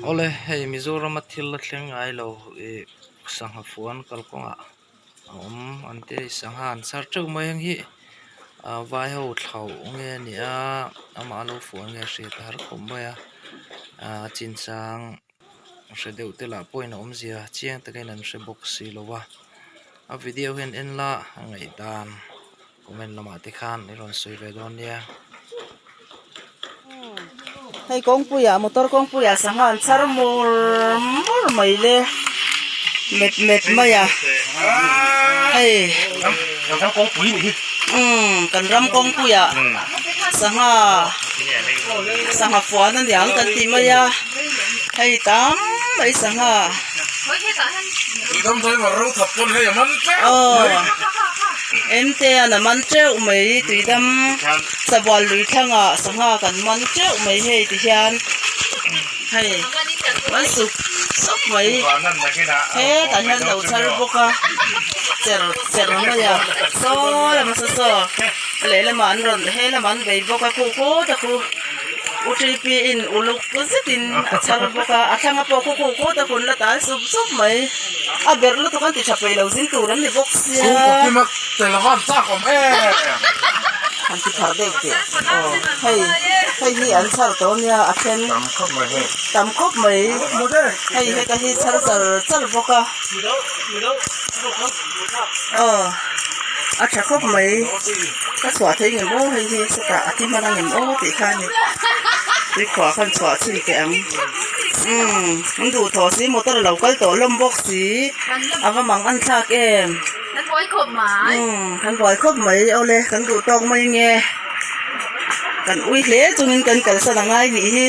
Awle hei Mizorama thil la thleng ngai lo ih sangha fuan kalkawngah a awm an ti a sangha an chhar teuh mai ang hi ah vai ho thlauh nge a nih a amah lo fuan nge a hriat a har khawp mai a ah chinchang hre deuh te lah pawhin a awmzia chiang takin an hre bawk si lo a a video hian en la a ngaihdan. Comment lamah te khan i rawn sawi ve dawn nia. Hei kawngpuiah motor kawngpuiah sangha an chhar mur mur mai le met met mai a hei Kan ram kawngpui nih hi. Umm kan ram kawngpuiah sangha sangha fuan a niang kan ti mai a hei tam mai sangha. Aw Emtea'n a man teuh mai tuidam sabual lui thlangah sangha kan man teuh mai hei ti hian hei man sup sup mai hetah hian lo chhar bawk a cher cher mai a saw lama saw saw lehlamah an rawn he lamah an bei bawk a khu khut a khu. U TP in uluk zetin a chhar bawk a, a thlanga pawh khaw khaw kawt a kun la tal sup sup mai. A berh lutuk an ti tha peih lo zin tur an ni bawk sia. An ti phar deuh teh aw hei hei hi an chhar tawh ania a then tam khawp mai hei heta hi chhar char char bawk a aw a tha khawp mai. Ka chhuah thei ngem aw hei hi chutah a thi hman ang em aw tih kha a ni tuikhuah khan chhuah chhin teh ang umm an duh tawh si motor a lo kal tawh hlawm bawk si a va mang an thlak em umm kan buai khawp mai awle kan duh tawk mai nge kan ui hle chungin kan kalsan a ngai nih hi.